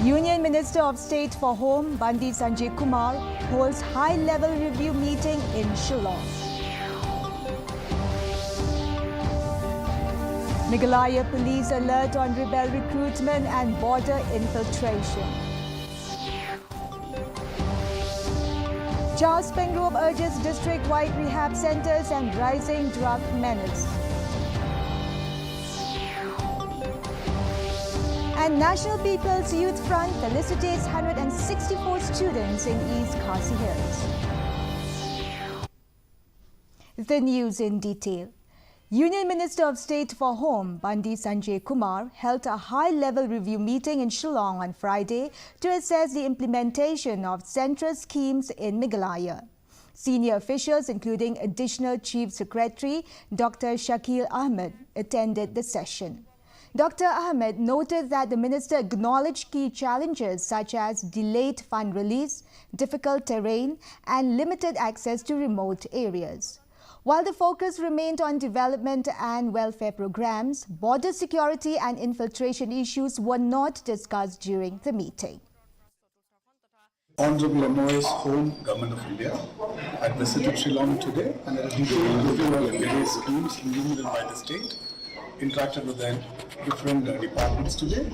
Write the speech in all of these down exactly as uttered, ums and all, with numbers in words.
Union Minister of State for Home, Bandi Sanjay Kumar, holds high-level review meeting in Shillong. Meghalaya police alert on rebel recruitment and border infiltration. Charles Pyngrope urges district-wide rehab centres and rising drug menace. And National People's Youth Front felicitates hundred and sixty-four students in East Khasi Hills. The news in detail. Union Minister of State for Home, Bandi Sanjay Kumar, held a high-level review meeting in Shillong on Friday to assess the implementation of central schemes in Meghalaya. Senior officials, including Additional Chief Secretary Doctor Shakil Ahmed, attended the session. Doctor Ahmed noted that the minister acknowledged key challenges such as delayed fund release, difficult terrain, and limited access to remote areas. While the focus remained on development and welfare programs, border security and infiltration issues were not discussed during the meeting. Honorable M O As, Home, Government of India, had visited Shillong today and had a detailed review of various schemes implemented by the state, interacted with the different, uh, departments today,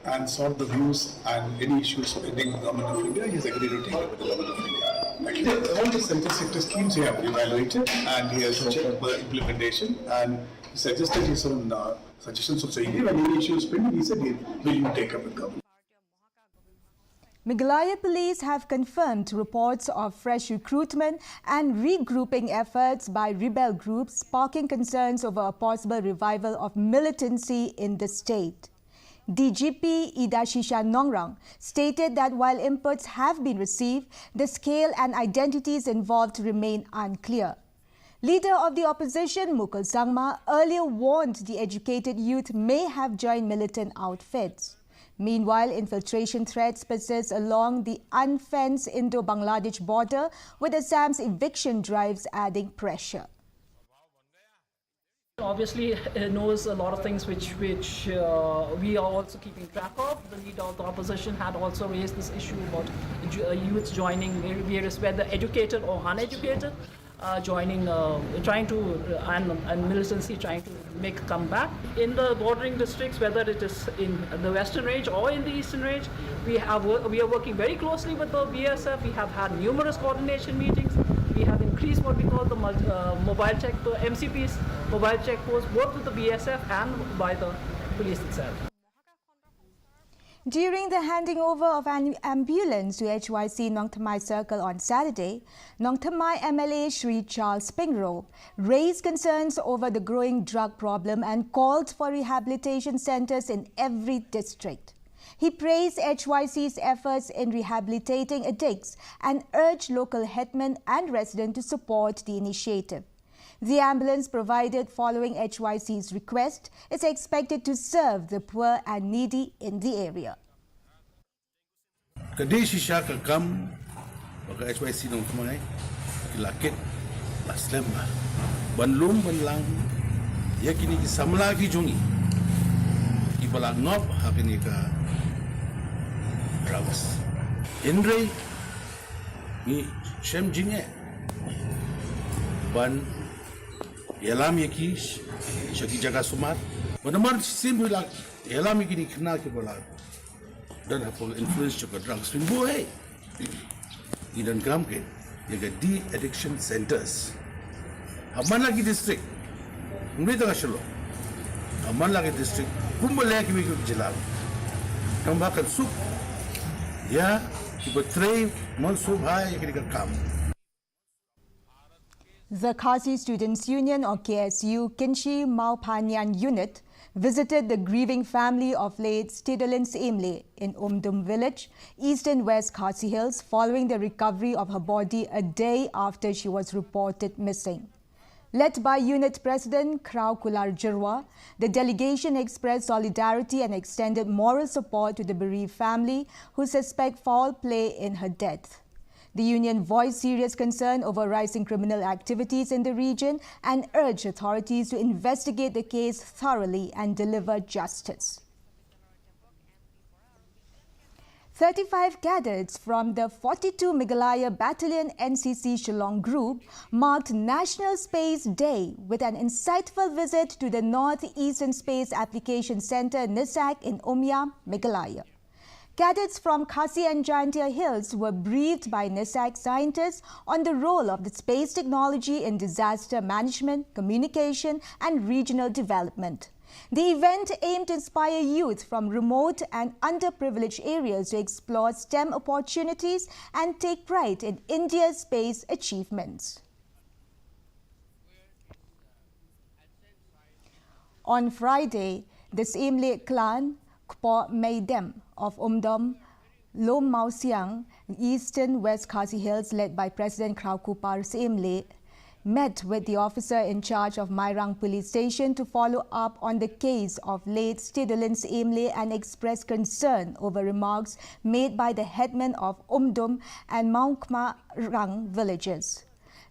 and sought the views and any issues pending with Government of India. He has agreed to take up with the Government of India. Thank you. All the central sector schemes he have evaluated and he has checked the implementation and suggested his own, uh, suggestions of saying, "When any issues pending," he said, "He will take up with Government." Meghalaya police have confirmed reports of fresh recruitment and regrouping efforts by rebel groups, sparking concerns over a possible revival of militancy in the state. D G P Idashisha Nongrang stated that while inputs have been received, the scale and identities involved remain unclear. Leader of the opposition, Mukul Sangma, earlier warned the educated youth may have joined militant outfits. Meanwhile, infiltration threats persist along the unfenced Indo-Bangladesh border, with Assam's eviction drives adding pressure. Obviously, uh, knows a lot of things which, which, uh, we are also keeping track of. The leader of the opposition had also raised this issue about ju-, uh, youths joining var-, various, whether educated or uneducated, uh, joining, uh, trying to, uh, and, and militancy trying to make a comeback. In the bordering districts, whether it is in the Western Range or in the Eastern Range, we have wo-, we are working very closely with the B S F. We have had numerous coordination meetings. We have increased what we call the mul-, uh, mobile check, the M C P's mobile check post, both with the B S F and by the police itself. During the handing over of an ambulance to H Y C Nongthymmai Circle on Saturday, Nongthymmai M L A Shri Charles Pyngrope raised concerns over the growing drug problem and called for rehabilitation centres in every district. He praised H Y C's efforts in rehabilitating addicts and urged local headmen and residents to support the initiative. The ambulance provided following H Y C's request is expected to serve the poor and needy in the area. Ka dei shisha ka kam ba ka H Y C Nongthymmai ki la kit, la slem bha ban lum ban lang ïa kine ki samla ki jong ngi kiba la ngop ha kine ka drugs. Hynrei ngi shem jingeh ban ïalam ïa ki sha ki jaka sumar. Ba namar shisien ba la ïalam ïa kine ki khynnah kiba la don hapoh influence jong ka drugs, pynbun hi. Ngi donkam kein ïa ka de-addiction centres ha man la ki district. Ym dei tang ha Shillong, ha man la ki district, kumba leh kiwei ki jylla. Tang ba kan suk ïa kiba trei mynshuwa ïa kane ka kam. The Khasi Students Union, or K S U, Kynshi Mawphaniang Unit visited the grieving family of late Stidolin Syiem Leh in Umdum Village, Eastern West Khasi Hills, following the recovery of her body a day after she was reported missing. Led by Unit President Kraw Kular Jyrwa, the delegation expressed solidarity and extended moral support to the bereaved family, who suspect foul play in her death. The union voiced serious concern over rising criminal activities in the region and urged authorities to investigate the case thoroughly and deliver justice. Thirty-five cadets from the forty-two Meghalaya Battalion N C C Shillong Group marked National Space Day with an insightful visit to the North Eastern Space Application Centre, NESAC, in Umia, Meghalaya. Cadets from Khasi and Jaintia Hills were briefed by NESAC scientists on the role of the space technology in disaster management, communication, and regional development. The event aimed to inspire youth from remote and underprivileged areas to explore STEM opportunities and take pride in India's space achievements. On Friday, the Syiem Lieh clan, Kpoh Meidem of Umdom, Lum Mawsiang, Eastern West Khasi Hills, led by President Khraw Kupar Syiem Lieh, met with the officer in charge of Mairang Police Station to follow up on the case of late Stidolin Syiem Lieh and express concern over remarks made by the headman of Umdum and Mawkmarang villages.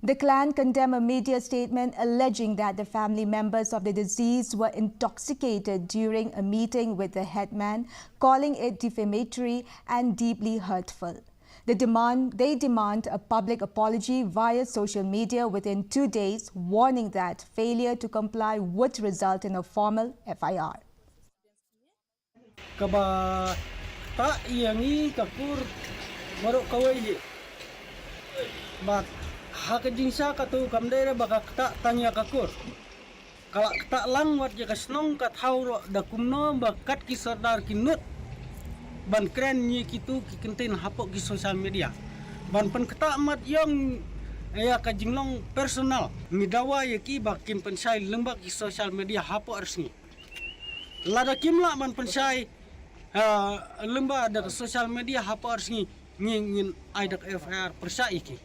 The clan condemned a media statement alleging that the family members of the deceased were intoxicated during a meeting with the headman, calling it defamatory and deeply hurtful. The demand, they demand a public apology via social media within two days, warning that failure to comply would result in a formal F I R. Kaba ktah ïa ngi ka kur baroh kawei hi. Bad ha ka jingshah katu kam dei re ba ka ktah tang ïa ka kur. Ka la ktah lang wat ïa ka shnong ka thaw ruh, da kumno ba kat ki sordar ki nud ban kren ïa kitu ki kyntien hapoh ki social media. Ban pynktah mat ïong ïa ka jinglong personal. Ngi dawa ïa ki ba kim pynshai lyngba ki social media hapoh ar sngi. Lada kim lah ban pynshai, ah, lyngba da ka social media hapoh ar sngi, ngi ngin ai da ka F I R pyrshah ïa ki.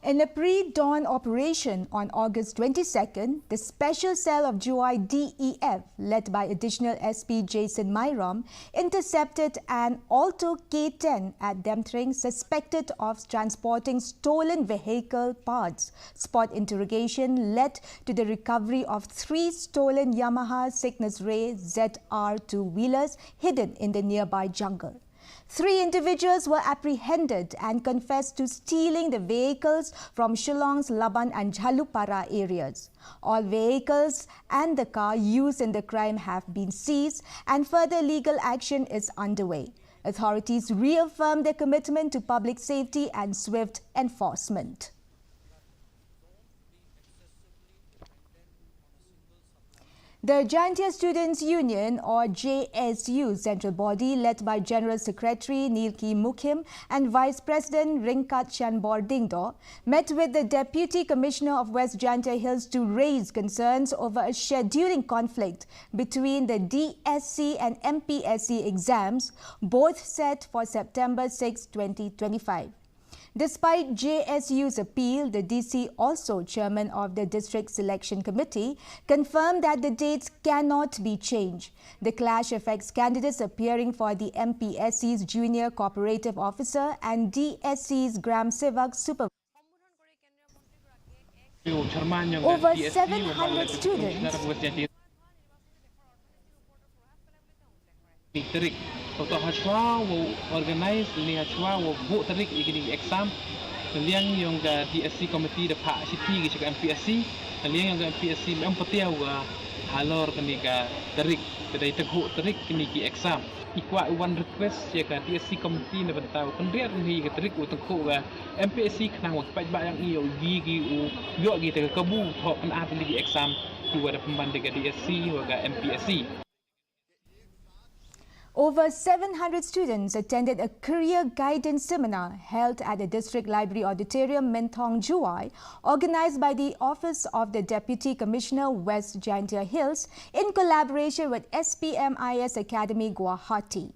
In a pre-dawn operation on August twenty-second, the special cell of Jowai D E F, led by Additional S P Jason Myrom, intercepted an Alto K ten at Demthring, suspected of transporting stolen vehicle parts. Spot interrogation led to the recovery of three stolen Yamaha Cygnus Ray Z R two-wheelers hidden in the nearby jungle. Three individuals were apprehended and confessed to stealing the vehicles from Shillong's Laban and Jhalupara areas. All vehicles and the car used in the crime have been seized, and further legal action is underway. Authorities reaffirm their commitment to public safety and swift enforcement. The Jaintia Students Union, or J S U, central body led by General Secretary Nilki Mukhim and Vice President Ryngkat Shanbor Dingdo, met with the Deputy Commissioner of West Jaintia Hills to raise concerns over a scheduling conflict between the D S C and M P S C exams, both set for September sixth, twenty twenty-five. Despite J S U's appeal, the D C, also chairman of the District Selection Committee, confirmed that the dates cannot be changed. The clash affects candidates appearing for the M P S C's Junior Cooperative Officer and D S C's Gram Sevak Supervisor. Over seven hundred students. Ni tarik. Toh hashwa wow organize, ni hashwa wow buh tarik ïa kini exam. Liang yong ka D S C committee da phah shithi ki sha ka M P S C. Liang yong ka M P S C em patiaw ka halor kani ka tarik. Ka dei taghuh tarik kini ki exam. I kwah i wan request ïa ka D S C committee na bynta u pynriat hi ka tarik u taghuh ka M P S C khnang wa ki paidbah yong i ïoh ki u ïoh ki te ka kabu thoh pynat ïa ki exam ki wa da pynban da ka D S C wa ka M P S C. Over seven hundred students attended a career guidance seminar held at the District Library Auditorium, Mynthong, Jowai, organized by the Office of the Deputy Commissioner, West Jaintia Hills, in collaboration with S P M I S Academy, Guwahati.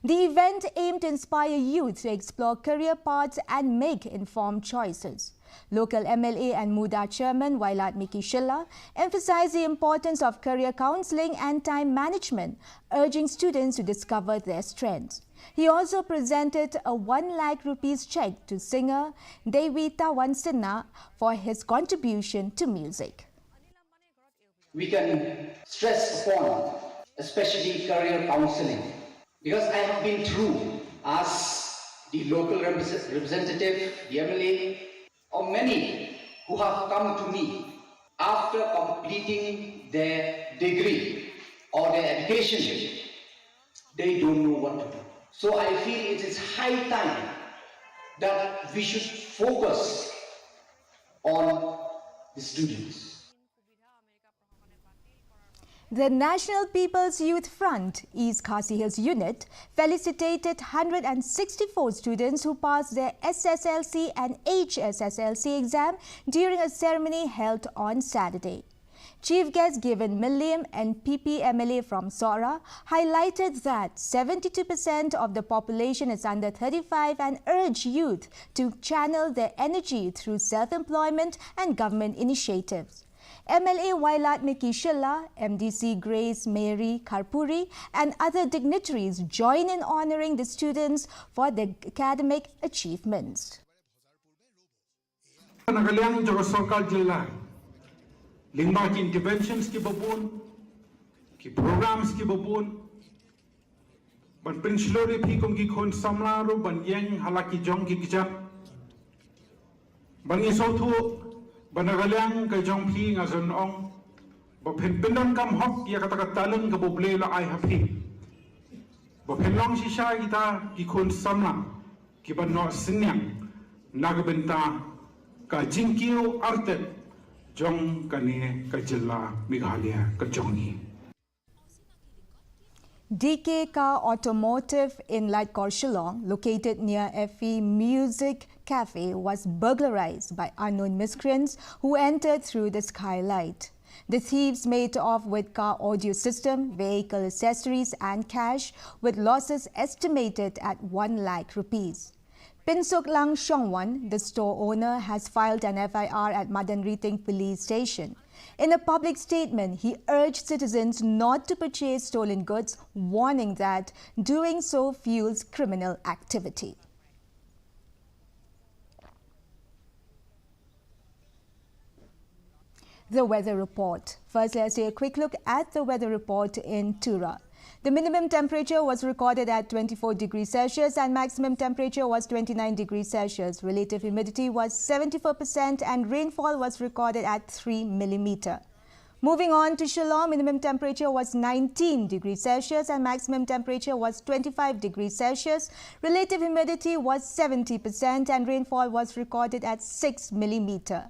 The event aimed to inspire youth to explore career paths and make informed choices. Local M L A and MUDA chairman Wailadmiki Shylla emphasized the importance of career counseling and time management, urging students to discover their strengths. He also presented a one lakh rupees check to singer Devi Tawan Sinha for his contribution to music. We can stress upon, especially career counseling. Because I have been through as the local represent- representative, the M L A, or many who have come to me after completing their degree or their education, they don't know what to do. So I feel it is high time that we should focus on the students. The National People's Youth Front East Khasi Hills Unit felicitated one hundred sixty-four students who passed their S S L C and H S S L C exam during a ceremony held on Saturday. Chief guest Given Mylliem, N P P M L A from Sohra, highlighted that seventy-two percent of the population is under thirty-five and urged youth to channel their energy through self-employment and government initiatives. M L A Wailadmiki Shylla, M D C Grace Mary Kharpuri, and other dignitaries join in honoring the students for their academic achievements. Na ka liang jong ka sorkar jylla lyngba ki interventions kiba bun, ki programs kiba bun, ban pynshlur ïa phi kum ki khun samla ruh ban ïeng ha la ki jong ki kjat, ban ïasngewthuh ba na ka liang ka jong phi nga sngewthuh ba phin pyndonkam hok ïa kata ka talent kaba U Blei u la ai ha phi, ba phin long shisha kita ki khun samla kiba noh synñiang na ka bynta ka jingkiew artet jong kane ka jylla Meghalaya ka jong ngi. D K Car Automotive in Laitkor, Shillong, located near Effie Music Cafe, was burglarized by unknown miscreants who entered through the skylight. The thieves made off with car audio system, vehicle accessories, and cash, with losses estimated at one lakh rupees. Pynsuklang Shongwon, the store owner, has filed an F I R at Madanriting Police Station. In a public statement, he urged citizens not to purchase stolen goods, warning that doing so fuels criminal activity. The weather report. First, let's take a quick look at the weather report in Tura. The minimum temperature was recorded at twenty-four degrees Celsius and maximum temperature was twenty-nine degrees Celsius. Relative humidity was seventy-four percent and rainfall was recorded at three millimeter. Moving on to Shillong, minimum temperature was nineteen degrees Celsius and maximum temperature was twenty-five degrees Celsius. Relative humidity was seventy percent and rainfall was recorded at six millimeter.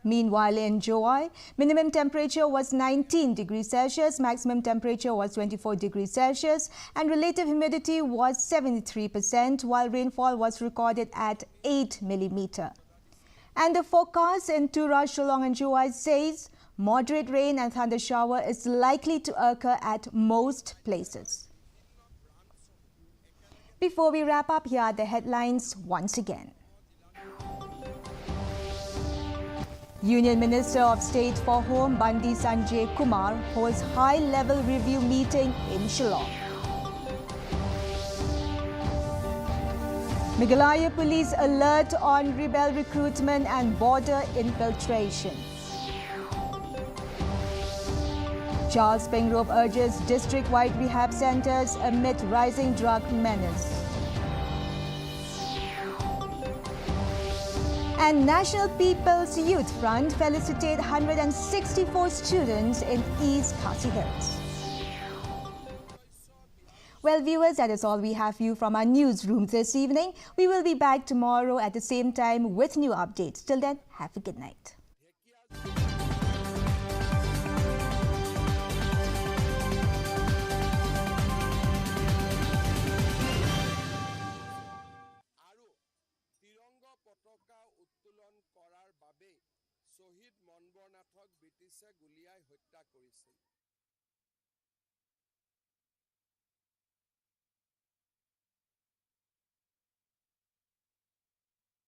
Meanwhile, in Jowai, minimum temperature was nineteen degrees Celsius, maximum temperature was twenty-four degrees Celsius, and relative humidity was seventy-three percent, while rainfall was recorded at eight millimeter. And the forecast in Tura, Shillong, and Jowai says moderate rain and thunder shower is likely to occur at most places. Before we wrap up, here are the headlines once again. Union Minister of State for Home Bandi Sanjay Kumar holds high-level review meeting in Shillong. Meghalaya Police alert on rebel recruitment and border infiltration. Charles Pengrove urges district-wide rehab centres amid rising drug menace. And National People's Youth Front felicitate one hundred sixty-four students in East Khasi Hills. Well, viewers, that is all we have for you from our newsroom this evening. We will be back tomorrow at the same time with new updates. Till then, have a good night. আৰু তিৰংগ পতাকা উত্তোলন কৰাৰ বাবেই শ্বহীদ মনবৰ নাথক ব্ৰিটিছে গুলীয়াই হত্যা কৰিছিল।